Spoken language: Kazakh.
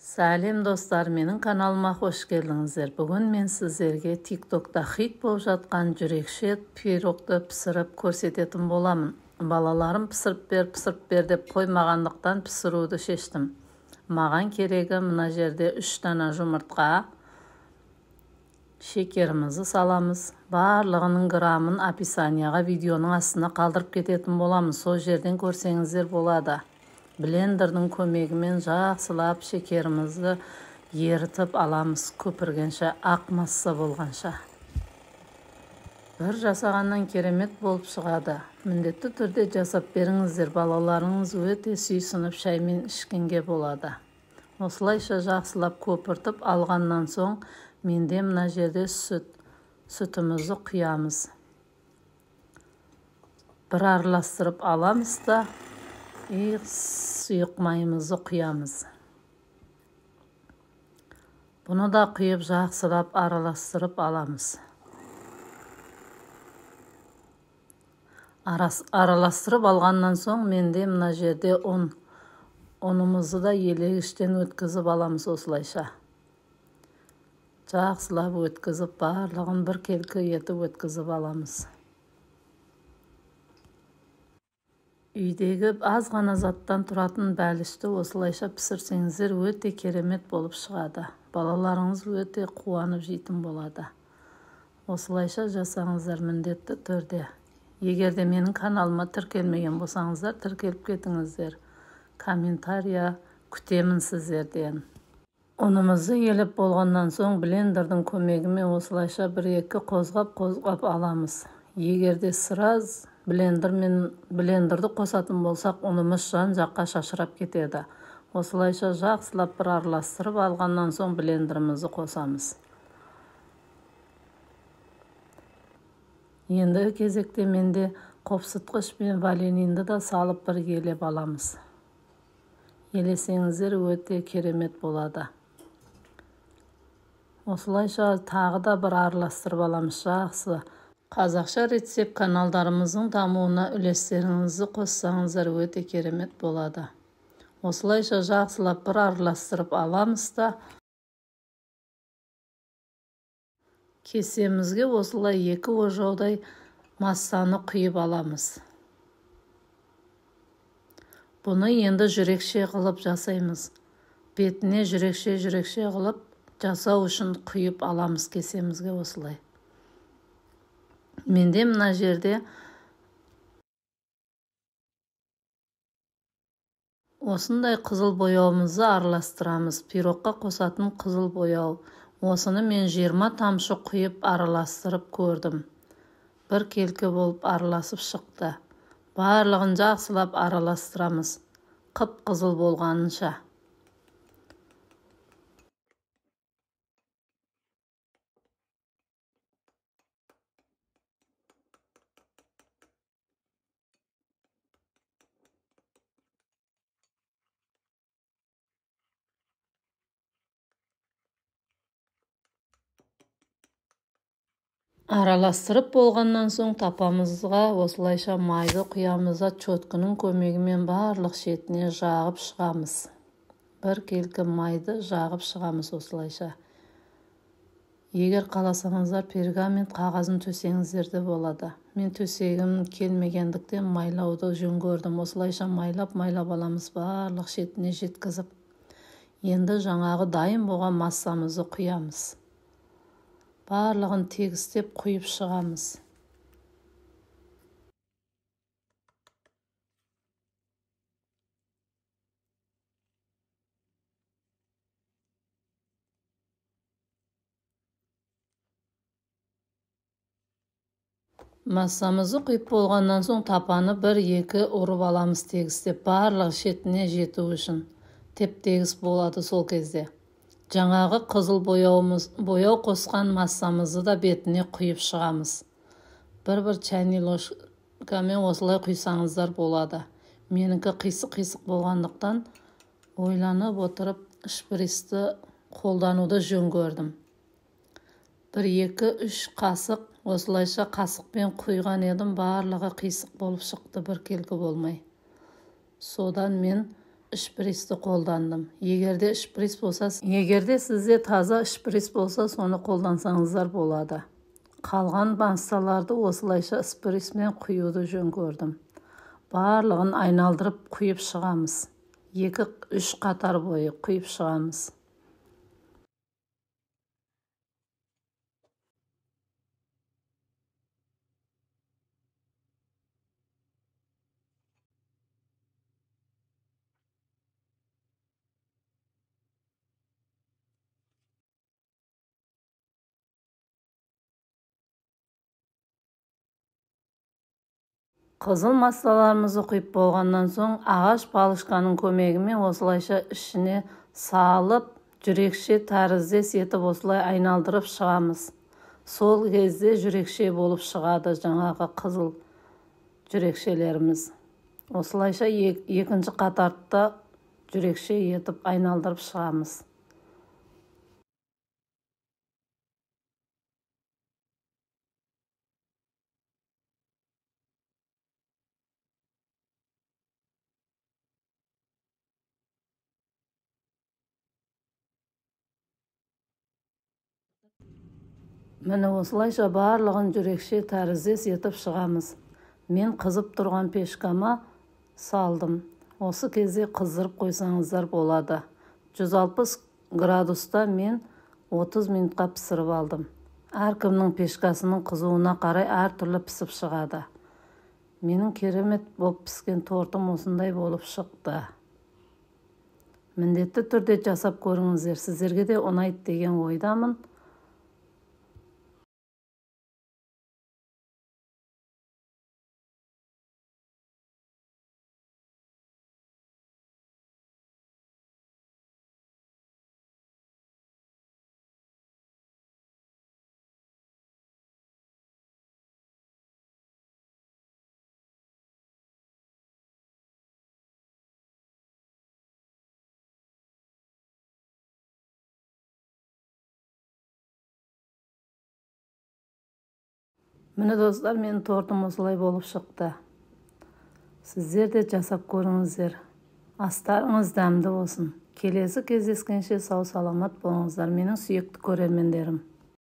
Сәлем достар, менің каналыма қош келдіңіздер. Бүгін мен сіздерге TikTokта хит болып жатқан жүрекше пирогты пісіріп көрсететін боламын. Балаларым пісіріп бер, пісіріп бер деп қоймағандықтан пісіруді шештім. Маған керегі мына жерде 3 дана жұмыртқа, шекерімізді саламыз. Барлығының грамын описанияға видеоның астына қалдырып кететін боламын. Сол жерден көрсеңіздер болады. Блендердің көмегімен жақсылап шекерімізді ерітіп аламыз, көпіргенше, ақ масса болғанша. Бір жасағаннан керемет болып шығады. Міндетті түрде жасап беріңіздер, балаларыңыз өте сүйсініп шаймен ішкенге болады. Осылайша жақсылап көпіртіп алғаннан соң менде мына жерде сүтімізді құямыз. Бір араластырып аламыз да сұйық майымызды құямыз. Бұны да құйып жақсылап араластырып аламыз. Араластырып алғаннан соң менде мына жерде ұн. Ұнымызды да елегіштен өткізіп аламыз осылайша. Жақсылап өткізіп, барлығын біркелкі етіп өткізіп аламыз. Үйдегі аз ғана заттан тұратын бәлішті осылайша пісірсеңіздер өте керемет болып шығады. Балаларыңыз өте қуанып жейтін болады. Осылайша жасаңыздар міндетті түрде. Егер де менің каналыма тіркелмеген болсаңыздар, тіркеліп кетіңіздер. Комментария күтемін сіздерден. Ұнымызды елеп болғаннан соң блендердің көмегімен осылайша бір-екі қозғап-қозғап аламыз. Егер де сразу блендерді қосатын болсақ, ұнымыз жан-жаққа шашырап кетеді. Осылайша жақсылап бір араластырып алғаннан соң блендерімізді қосамыз. Енді кезекте менде қопсытқыш пен ванилинді да салып бір елеп аламыз. Елесеңіздер өте керемет болады. Осылайша тағы да бір араластырып аламыз жақсы. Қазақша рецепт каналдарымыздың дамуына үлестеріңізді қоссаңыздар өте керемет болады. Осылайша жақсылап бір араластырып аламыз да кесемізге осылай 2 ожаудай массаны құйып аламыз. Бұны енді жүрекше қылып жасаймыз. Бетіне жүрекше-жүрекше қылып жасау үшін құйып аламыз кесемізге осылай. Менде мына жерде осындай қызыл бояуымызды араластырамыз. Пирогқа қосатын қызыл бояу. Осыны мен 20 тамшы құйып араластырып көрдім. Бір келкі болып араласып шықты. Барлығын жақсылап араластырамыз, қып-қызыл болғанынша. Араластырып болғаннан соң тапамызға осылайша майды құямыз да чоткының көмегімен барлық шетіне жағып шығамыз. Бір келкі майды жағып шығамыз осылайша. Егер қаласаңыздар пергамент қағазын төсеңіздер де болады. Мен төсегім келмегендіктен майлауды жөн көрдім. Осылайша майлап-майлап аламыз барлық шетіне жеткізіп. Енді жаңағы дайын болған массамызды құямыз. Барлығын тегістеп құйып шығамыз. Массамызды құйып болғаннан соң тапаны бір-екі ұрып аламыз тегістеп, барлық шетіне жету үшін. Теп-тегіс болады сол кезде. Жаңағы қызыл бояу қосқан массамызды да бетіне құйып шығамыз. Бір-бір чайный ложкамен осылай құйсаңыздар болады. Менікі қисық-қисық болғандықтан ойланып отырып шприцті қолдануды жөн көрдім. 1, 2, 3 қасық осылайша қасықпен құйған едім, барлығы қисық болып шықты, біркелкі болмай. Содан мен Шприцті қолдандым. Егерде шприц болса, егерде сізде таза шприц болса, соны қолдансаңыздар болады. Қалған массаларды осылайша шприцпен құюды жөн көрдім. Барлығын айналдырып құйып шығамыз. 2-3 қатар бойы құйып шығамыз. Қызыл массаларымызды құйып болғаннан соң ағаш палочканың көмегімен осылайша ішіне салып, жүрекше тәріздес етіп осылай айналдырып шығамыз. Сол кезде жүрекше болып шығады жаңағы қызыл жүрекшелеріміз. Осылайша екінші қатарды жүрекше етіп айналдырып шығамыз. Міне осылайша барлығын жүрекше тәріздес етіп шығамыз. Мен қызып тұрған пешкама салдым. Осы кезде қыздырып қойсаңыздар болады. 160 градуста мен 30 минутқа пісіріп алдым. Әркімнің пешкасының қызуына қарай әртүрлі пісіп шығады. Менің керемет болып піскен тортым осындай болып шықты. Міндетті түрде жасап көріңіздер. Сіздерге де ұнайды деген ойдамын. Міне достар, менің тортым осылай болып шықты. Сіздер де жасап көріңіздер. Астарыңыз дәмді болсын. Келесі кездескенше сау саламат болыңыздар, менің сүйікті көрермендерім.